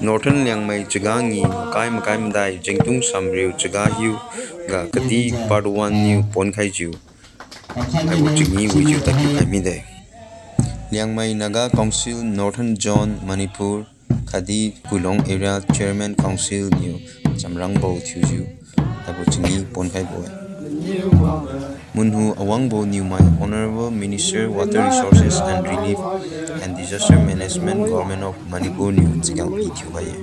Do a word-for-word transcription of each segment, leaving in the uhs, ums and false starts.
Northern Liangmai chaga ngee makai makai madai jengtung samriu chaga hiuga kadi part one niu ponkhaijiu haibo chingi wijiu tadkiu khai mide. Liangmai Naga Council Northern Zone Manipur khatdi Kuilong Area Chairman Council niu chamrangbo thiujiu haibo chingi ponkhaibo-e. Munhu awangbo niumai Honourable Minister Water Resources and Relief and Disaster Management, Government of Manipur niu chagang pithiu khai-e.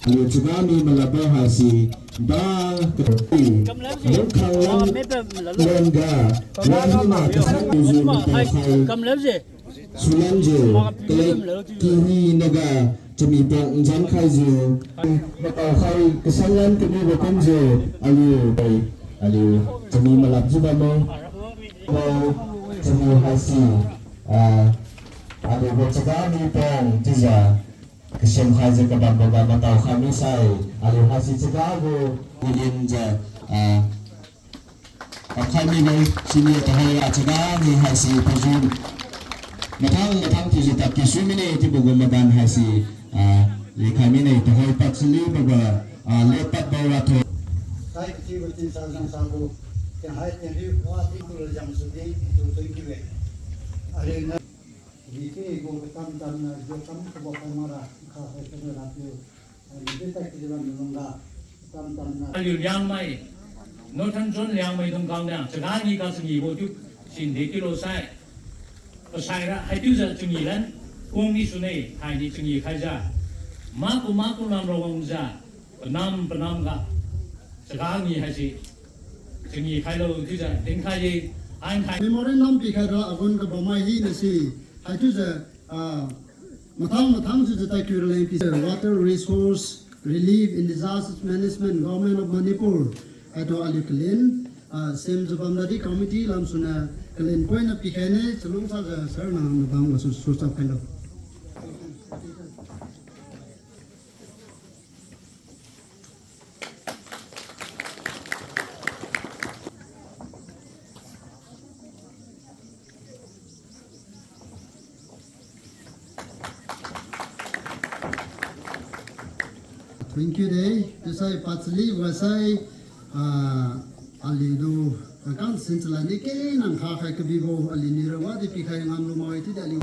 Aliu chaga mi malapbo haise ba, lungkhang lam lenga, wahina kasak tujiu mataokhai sulanjiu, kalek kihi naga chami pang njan khaijiu, mataokhai kasanlan kamibo kumjiu, aliu, aliu chami malapjiu bamme. Bo chami haise, ah, aliu bo chaga mi pang chiujiu, kasim khaijiu kabamboga mataokhai misai, aliu haise chaga gu gulinjiu, ah, kamkhai mine, siniu tuhoi a chaga ni haise pajun. Mathang mathang thiujiu tadki sui mine chiubo gu madan haise, ah, lekhai mine tuhoi pad chaliu boga, ah, lepad bo ratho. Sai kachibo chinsang jang sabo, tienghai tienriu wa tingku lajang sudi, tu thank you e. Aliuniu, di ti gu katam tamna, jo kam kabo khai mara, kha khai kabo rapiu. Aliu Liangmai, Northern Zone Liangmai dungkang niu chaga ngee kachangeebo chiu sinde chiulo sai. Pasaira haichiujiu changee lan kung ni sune, haini changee khaijiu. Makum makum lam rawangjiu, panam panamga chaga ngee haise changee khailo chiujiu dinkhai-e, ankhai. Memorial nam pikhaira agun kabammai hinase, haichiujiu, ah, mathang mathang chiujiu tadkiu raleng pi, Water Resource Relief and Disaster Management, Government of Manipur. Haitu aliu kalen, ah, semjiu bamnadi committee lamsuniu kalen poina pikhaine, chalungsajiu sir nang nabam gasu suchap khailo. Thank you de. Chiusai pachali wasai, ah, aliutu, ah, kan sin chalani kenang khakhai kabibo aliuniu rawadi pikhai ngamlu mai chiudi aliu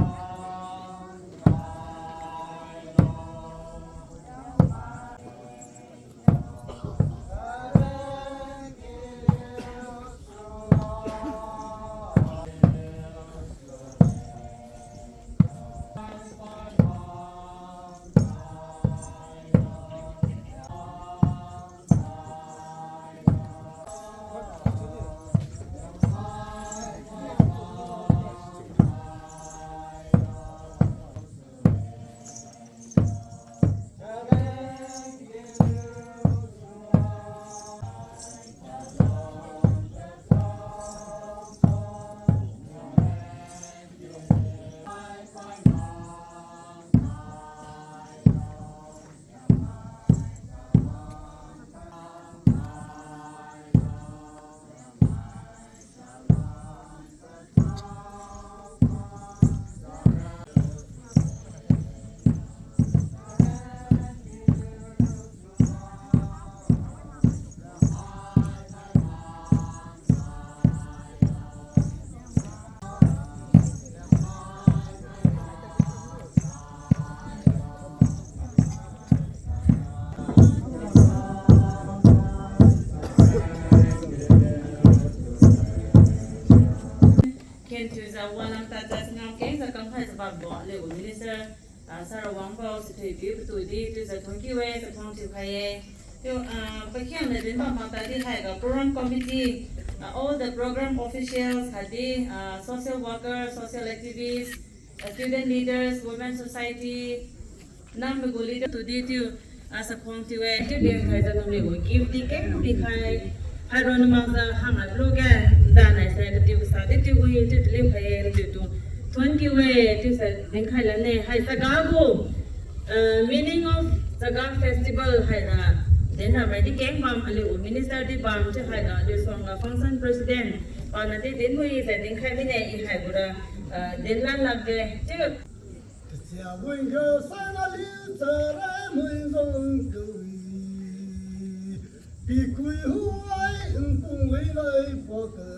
Ah, Sir Rawangbo, Sir Thuipiu, Patudi, Tusa Thongkiwe, Sir Thongkiu Khaye. Tiu, ah, pakhiangna dinbam maktadi haiga program committee, ah, all the program officials, khatdi, ah, social workers, social activists, ah, student leaders, women society, nam maigu leader tudi tiu, ah, sakhuang tiu-e, tiu din khaijiu naliu gift di keng pikhai. Hairo namakjiu hangad luge, danai sai katiu kasa di tiu wi, tiu taliu khai-e, tiu tu. Thonkiu-e, tiu sai dinkhai lane, hai Chaga gu, uh, meaning of Chaga festival haira, dinra mai di keng bam, aliu minister di bam, tiu haiga, aliu suangga function president, pana di din wi, sai dinkhai mine, i haigura, uh, dinlan lakge, tiu. Kasia wingga sana liu chara mui zong kawi. Pikui huai npung wei lai paka.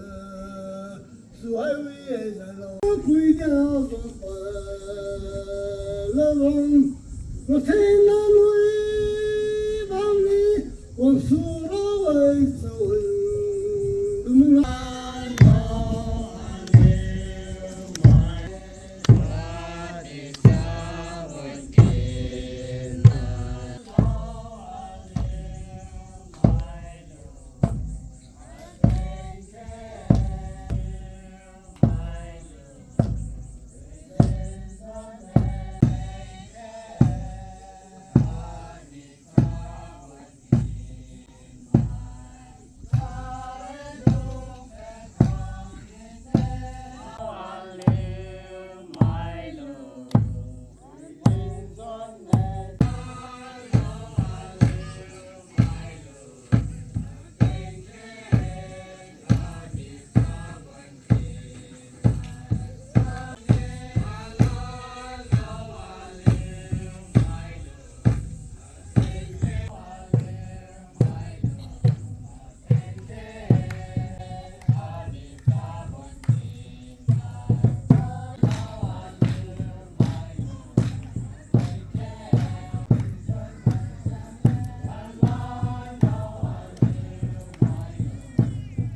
Suhai wi ai zalo. Kui dia zong pa. Lalong. Matheng na nui bang ni. Wang sura wai sa win. Dumung.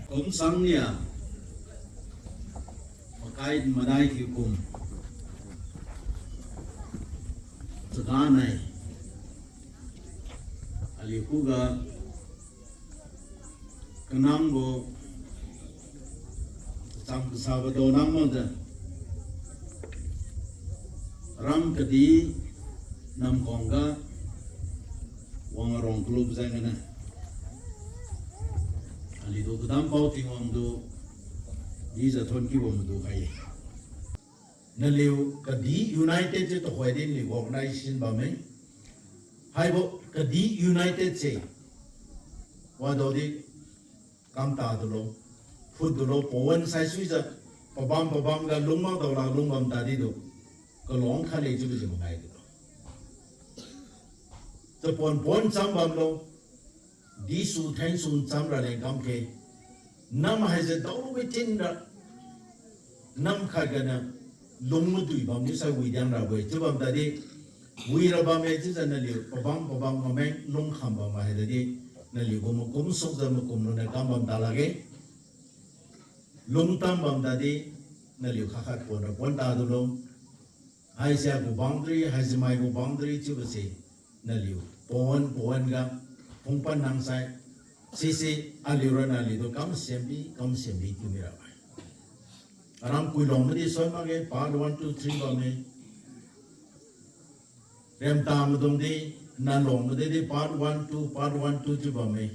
Kum sang nia, makai madai kiu kum. Chaga nai. Aliu khuga kanambo, cham kasabo do nang mangjiu. Ram kadi namkhuangga wang arong kalubo jeng gana. Aliutu kadam pao Tingwang tu, dijiu thonkibo madu khai-e. Naliu kadi united se tuhoi din liu organization bamme. Haibo kadi united se. Wadaodi kamta dulo, phut dulo, pawan saisuijiu, pabam pabam ga lungmak daola lungbam tadi du. Kalong khat le chiubo jiu mangai dulo. Chapon pon cham bamlo. Disu thengsu cham raleng kamkhe. Nam haise daolu wi thinra. Nam khat gana lung madui bamniu sai widiang rabo-e. Chiubam tadi. Wira bamme chiujiu naliu pabam pabam mameng lungkham bam hai tadi. Naliu gu makum sukjiu makum luniu kam bam ta lakge. Lungtam bam tadi. Naliu khat khat ponra pon ta dulo. Haise agu boundary, haise mai gu boundary chiubo se, naliu pawan pawan ga phungpan nang sai, sise aliura naliutu kam sembi, kam sembi thiu mira mai. Aram Kuilong madi soi makge, part one, two, three bamme. Remta maidung di, Nalong madi di part one, two, part one, two chiu bamme.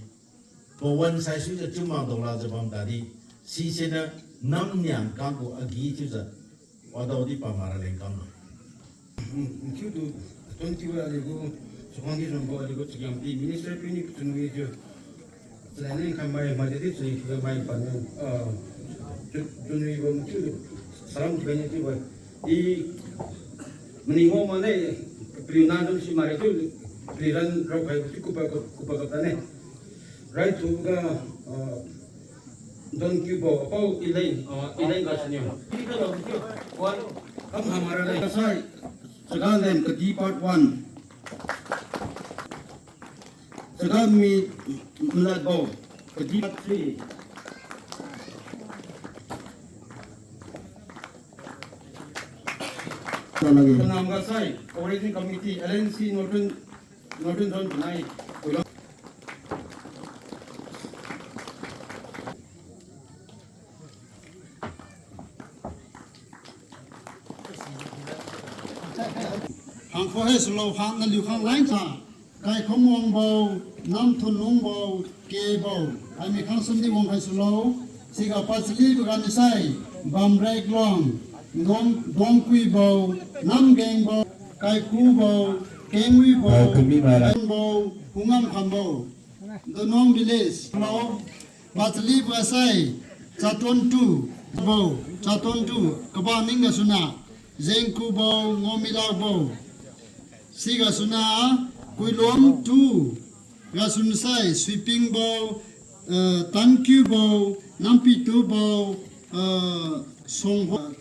Pawan saisuijiu chiu mak daolajiu bam tadi, sisena nam niang kanggu agi chiujiu, wadaodi pamara leng kamlo. Thiutu, twenty wa aliu gu, sukhang di rambo aliu gu chagiang pi minister piuniu chunwi chiu. Chalani khamai, mai di chunwi khamai paniu, ah, chu-, chunwi bam thiutu, salam thiukhai ni chiubo. I, mani ngao mane, paliu nadung si mare chiu, paliu ran raokhai chiu kupa, kupa katane. Raithuga, ah, Don Kiubo, apao Ileng, ah, Ileng gasiniu. Kam hamara le. Kasai, Chaga Lem kadi part one. Chaga Mi Mladbo kadi part three. Lagi. Kanam ga sai, Organizing Committee, L N C Northern, Northern Zone panai. Khangkho hai sulo khang naliu khang lain sa. Kaikhom wangbo, Namthun Lungbo, Kebo, aimi khang sumdi wang hai sulo, siga pachali bagan sai, Bamrek Long, Dong, Dongkui Bo, Namgeng Bo, Kaiku Bo, Kengwi Bo, Bo, Hungam Khambo, Donong Village, Lo, Bachali Basai, Chaton tu, Bo, Chaton tu, Kaba Ning gasuna, Zengku Bo, Ngomilak Bo. Sigasuna, Kuilom tu, gasun sai, Suiping Bo, eh, Tangkiu Bo, Nampitu Bo, eh, Songho.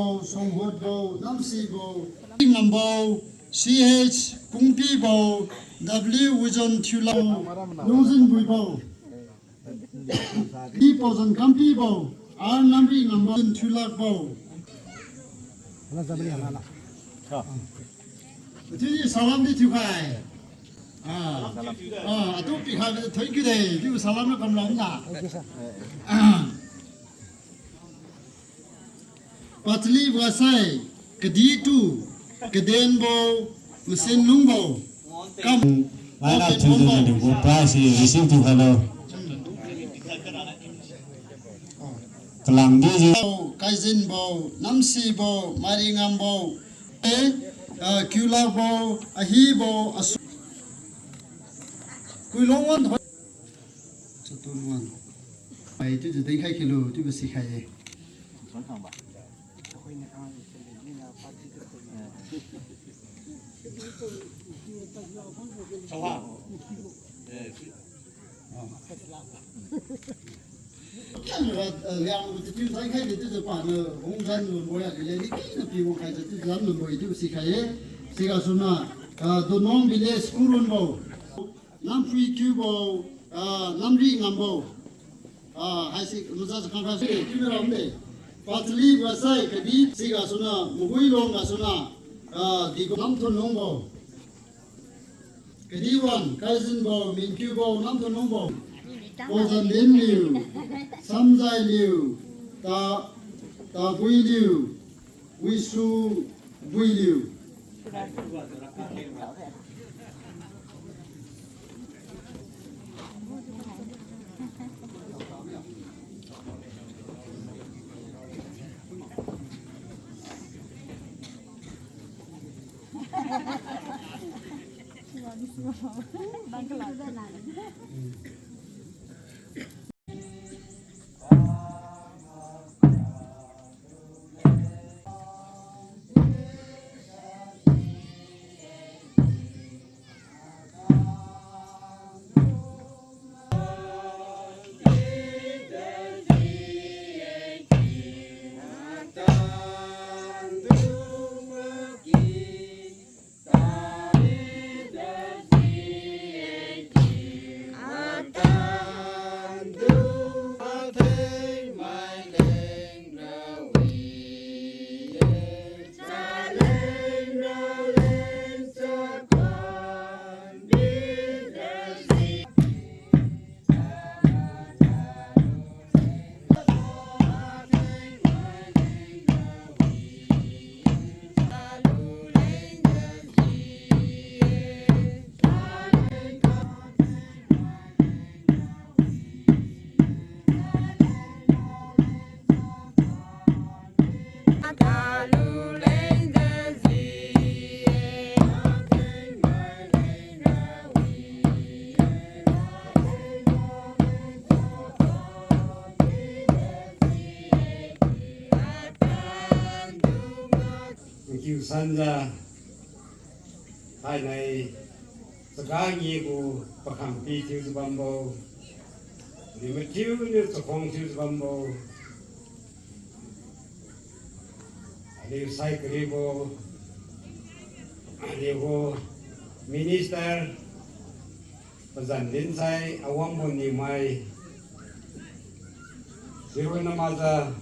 Songhot Bo, Namsi Bo, Ngam Bo, C H Kungpi Bo, W Wijon Thiulo, Lungzin Bui Bo, Di Pozon Kampi Bo, R Namri Ngam Bo, Thiulak Bo. Atu di salam di thiukhai. Ah, ah, atu pikhai, thank you de. Di salam na kamlam na. Pachali Basai, Kadi tu, Kaden Bo, Masen Lung Bo, Kam, Lainap Thiujiu naliu gu prize si receive thiu khailo. Kalang di ji. Kaijin Bo, Namsi Bo, Mari Ngam Bo, eh, ah, Kiula Bo, Ahi Bo, Asu. Kuilong wan. Chaton wan. Ai, chiujiu dinkhai khilo, chiubo sikhai ye. Keng ra, eh, liang gu chiu dinkhai de chiujiu paniu hungzan lunbo ya, lele ni kina pi wangkhaijiu chiu zan lunbo-e chiubo sikhai ye. Sigasuna, ah, Donong Village Kurun Bo. Nampui Kiubo, ah, Namri Ngambo. Ah, haisi, maza sa khang khai si, Kiubo Ramde. Pachali Basai Kadi, sigasuna, Maguilong gasuna, ah, Digo Namthun Lungbo. Kadi wan, Kaizinbo, Minkiubo, Namthun Lungbo. Pozan Din Liu, Samzai Liu, Ta, Tabui Liu, Wisu Builiu. Thank you, Sanja. Thainai, chaga ngee gu pakhangpi thiujiu bambo, aliu mathiuniu chakhuang thiujiu bambo, aliu sai karibo, aliu gu minister, pazan dinsai awangbo niumai, siroi namaza,